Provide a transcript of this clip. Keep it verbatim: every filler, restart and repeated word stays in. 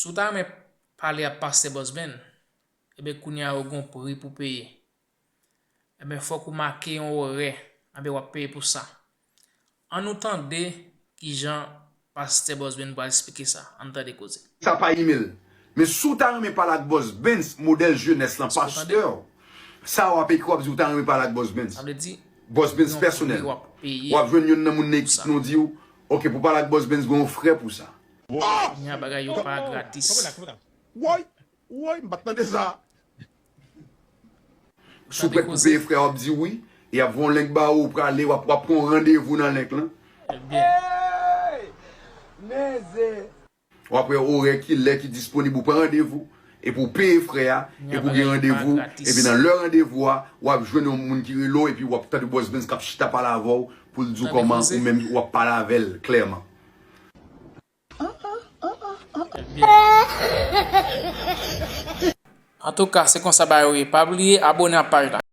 ou ta renmen pale ak pastè Boss Ben, ebyen kounye a ou gen yon pri pou peye. Ebyen fòk ou make yon orè, ebyen w ap peye pou sa. Ann nou tande kijan pastè Boss Ben pral esplike sa. Ann tande koze. Sa pa email. Men si w ta renmen pale ak Boss Benz, modèl jenès lan, pastè, sa w ap ekri, w ap di w ta renmen pale ak Boss Benz. Boss Benz pèsonèl. W ap jwenn youn nan moun nan ekip nou di w, ok, pou pale ak Boss Benz, gen yon frè pou sa. Kounye a bagay yo pa gratis. Woy, woy, m pa t tande sa. Si w prèt pou peye frè, w ap di wi. Y ap voye yon link ba ou, ou prale, w ap, w ap pran yon randevou nan link lan. Ebyen. W ap wè orè ki lè ki disponib, ou pran randevou. Epi w peye frè a, epi w gen randevou. Epi nan lè randevou a, w ap jwenn yon moun ki rele w, epi w ap tande Boss Benz k ap chita pale avè w, pou l di w kòman ou menm w ap pale avè l klèman. Antouka, se konsa bagay yo ye. Pa bliye abone ak paj la.